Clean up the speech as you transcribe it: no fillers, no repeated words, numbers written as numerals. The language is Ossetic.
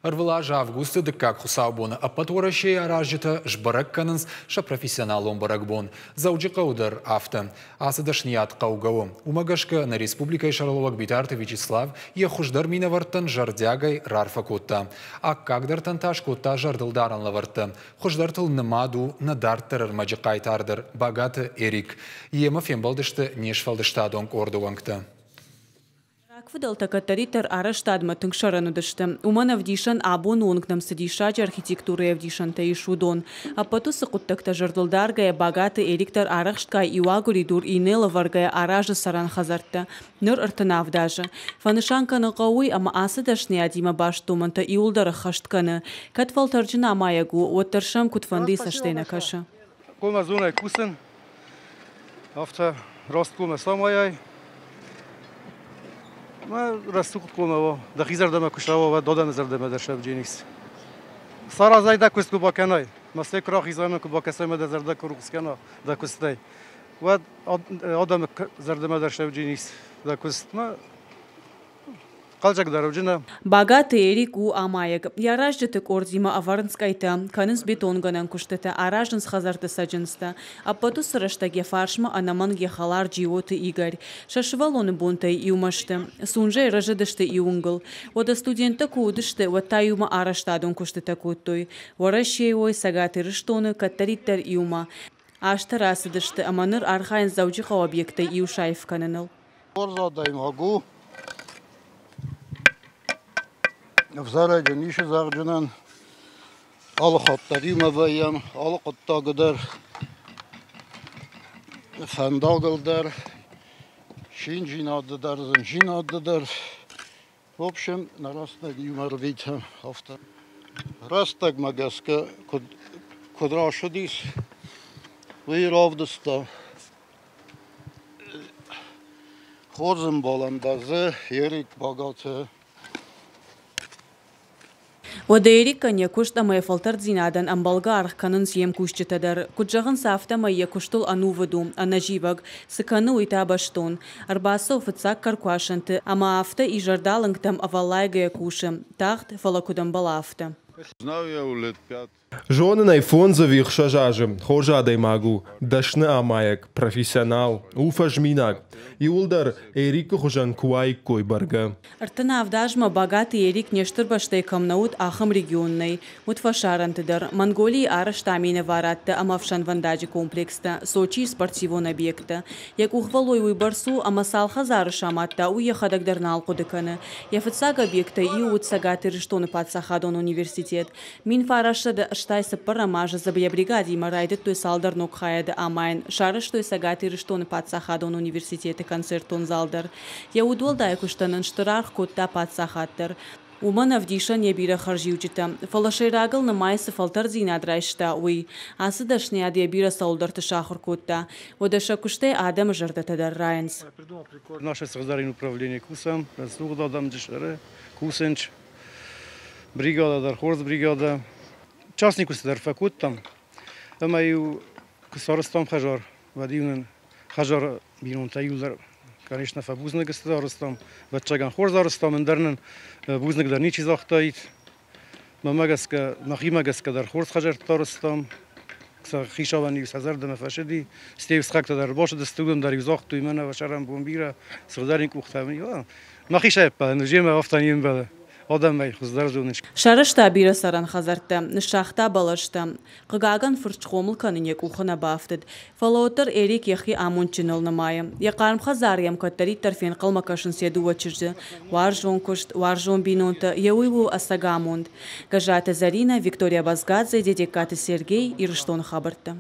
Ӕрвылаз августы дыккаг хуыцаубоны ӕппӕт Уӕрӕсейы аразджытӕ сбӕрӕг кӕнынц сӕ профессионалон бӕрӕгбон. Дзӕуджыхъӕуы дӕр афтӕ. Ацы дӕсныйад хъӕугӕ у. Уымӕ гӕсгӕ нӕ республикӕйы сӕргълӕууӕг Битарты Вячеслав йӕ хуыздӕр минӕвӕрттӕн зӕрдиагӕй рарфӕ кодта. Аккагдӕртӕн та скодта зӕрдылдарӕн лӕвӕрттӕ. Хуыздӕртыл нымад у нӕ дарддӕр ӕрмӕджы хъайтар дӕр Багаты Эрик. Йемӕ фембӕлдысты не сфӕлдыстадон къорды уӕнгтӕ. Рагфыдӕлтӕ кӕддӕриддӕр арӕзтадмӕ тынг сӕрӕн уыдысты. Уымӕн ӕвдисӕн, абоны онг нӕм цы диссаджы архитектурӕйы ӕвдисӕнтӕ ис, уыдон. Ӕппӕт уыцы хъуыддӕгтӕ зӕрдылдаргӕйӕ Багаты Эрик дӕр арӕхстгай иу агуыридур иннӕ лӕвӕргӕйӕ аразы цӕрӕн хӕдзӕрттӕ. Ныр 37 азы. Фӕнысан кӕнын хъӕуы уый, ӕмӕ ацы дӕсныйадимӕ баст домӕнтӕ иуылдӕр ӕххӕст кӕны. Кӕд фӕлтӕрджын амайӕг у, уӕддӕр сӕм куыдфӕндыйы цӕстӕй нӕ кӕсы. Коммӕ кусын, афтӕ раст коммӕ самайай. Мӕ рӕсугъд коммӕ уа, дӕхи зӕрдӕмӕ куы сӕуа, уӕд адӕмы зӕрдӕмӕ дӕр сӕвдженикс. Саразай дӕ куыст куы бакӕнай, мӕ куы рахизай ӕмӕ куы бакӕсай ӕмӕ дӕ зӕрдӕ куы рухс кӕна дӕ куыстӕй, уӕд адӕмы зӕрдӕмӕ дӕр сӕвдженикс дӕ куыстмӕ. Багаты Эрик у амайӕг. Йӕ аразджыты къордимӕ ӕвӕрынц къӕйтӕ, кӕнынц бетонгӕнӕн куыстытӕ, аразынц хӕдзӕртты цӕджындзтӕ. Ӕппӕт уыцы рӕстӕг йӕ фарсмӕ ӕнӕмӕнг йӕ хӕлар Джиоты Игорь. Сӕ сывӕллоны бонтӕй иумӕ сты. Сунжӕйы рӕзыдысты иу уынгыл. Уӕдӕ студенттӕ куы уыдысты, уӕд та иумӕ арӕзтадон куыстытӕ кодтой. Уӕрӕсейы уой, Цӕгат Ирыстоны, кӕддӕриддӕр иумӕ. Азтӕ рацыдысты ӕмӕ ныр архайынц Дзӕуджыхъӕуы объекттӕй иу саив кӕныныл. Хорз адӕймаг у. Ӕвзарӕджы ницы зӕгъджынӕн. Алы хатт дӕр иумӕ вӕййӕм, алы хъуыддагы дӕр, фӕндагыл дӕр, циндзинады дӕр, зындзинады дӕр. В общем, нӕ рӕстӕг иумӕ рвитӕм афтӕ. Рӕстӕгмӕ гӕсгӕ куыд рацыдис, уый равдыста. Хорз ӕмбалӕн дӕр дзы Эрик Багаты. Уӕдӕ Эрикӕн йӕ куыст ӕмӕ йӕ фӕлтӕрддзинадӕн ӕмбӕлгӕ аргъ кӕнынц йе мкусджытӕ дӕр. Куыд зӕгъынц, афтӕмӕй йӕ куыстыл ӕнувыд у, ӕнӕзивӕг. Цы кӕны, уый та бӕстон. Ӕрбацӕуы фыццаг кӕркуасӕнты ӕмӕ афтӕ изӕрдалынгтӕм ӕвӕллайгӕйӕ кусы. Тагъд, фӕлӕ куыд ӕмбӕла, афтӕ. Зонын ӕй 5 ӕви 6 азы. Хорз адӕймаг у, дӕсны амайӕг, профессионал, у фӕзминаг. Иуылдӕр Эрикы хуызӕн куы уаиккой бӕргӕ. 37 азмӕ Багаты Эрик не стыр бӕстӕйы кӕм нӕ уыд, ахӕм регион нӕй. Уыд фӕсарӕнты дӕр. Монголийы арӕзта минӕварадтӕ ӕмӕ ӕфсӕнвӕндаджы комплекстӕ, Сочийы спортивон объекттӕ. Йӕ къухвӕллой уыйбӕрц у, ӕмӕ цал хӕдзары самадта, уый йӕхӕдӕг дӕр нал хъуыды кӕны. Йӕ фыццаг объекттӕй иу уыд Цӕгат Ирыстоны паддзахадон университет. 1984 азы дзы йӕ бригадимӕ райдыдтой цалдӕр ног хайады амайын, сарӕзтой Цӕгат Ирыстоны паддзахадон университеты концертон зал дӕр. Йӕ удуӕлдай куыстӕн ын стыр аргъ кодта паддзахад дӕр. Уымӕн ӕвдисӕн йӕ бирӕ хӕрзиуджытӕ. Фӕлӕ сӕйрагыл нымайы, цы фӕлтӕрддзинад райста, уый. Ацы дӕсныйад йӕ бирӕ цӕуылдӕрты сахуыр кодта. Уӕдӕ сӕ куыстӕй адӕмы зӕрдӕтӕ дӕр райынц. Наше сыгъзӕрин управление кусӕм, рӕсугъд адӕм джысӕры кусынч. Бригада дӕр хорз бригада. Частный куысты дӕр фӕкодтам. Ӕмӕ-иу куы сарӕзтам хӕдзар, уӕд-иу нын хӕдзары бинонтӕ иуылдӕр, конечно, фӕбузныг сты арӕзтам. Ӕвӕццӕгӕн хорз арӕзтам, ӕндӕр нын бузныг дӕр ничи загътаид. Мӕнмӕ гӕсгӕ, мӕхимӕ гӕсгӕ дӕр хорз хӕдзӕрттӕ арӕзтам. Сӕ хицауӕн-иу сӕ зӕрдӕмӕ фӕцыди. Стӕй сыхӕгтӕ дӕр бацыдысты, уыдон дӕр-иу загътой, мӕнӕ уӕ сӕрӕнбон бирӕ, сыгъзӕрин къухтӕ. Мӕхи сӕппӕлын, земӕ афтӕ не мбӕлы. Адӕмӕй хуыздӕр зоныс. Сарӕзта бирӕ цӕрӕн хӕдзӕрттӕ, ныссагъта бӕлӕстӕ. Хъыгагӕн, фырт схъомыл кӕнын йӕ къухы нӕ бафтыд. Фӕлӕ уӕддӕр Эрик йӕхи амондджыныл нымайы. Йӕ хъарм хӕдзар йӕм кӕддӕриддӕр фенхъӕлмӕ кӕсынц йӕ дыууӕ чызджы. Уарзон куыст, уарзон бинонтӕ, йӕ уый у ӕцӕг амонд. Гӕззаты Зӕринӕ, Виктория Базгадзе, Дедегкаты Сергей, Ирыстоны хабӕрттӕ.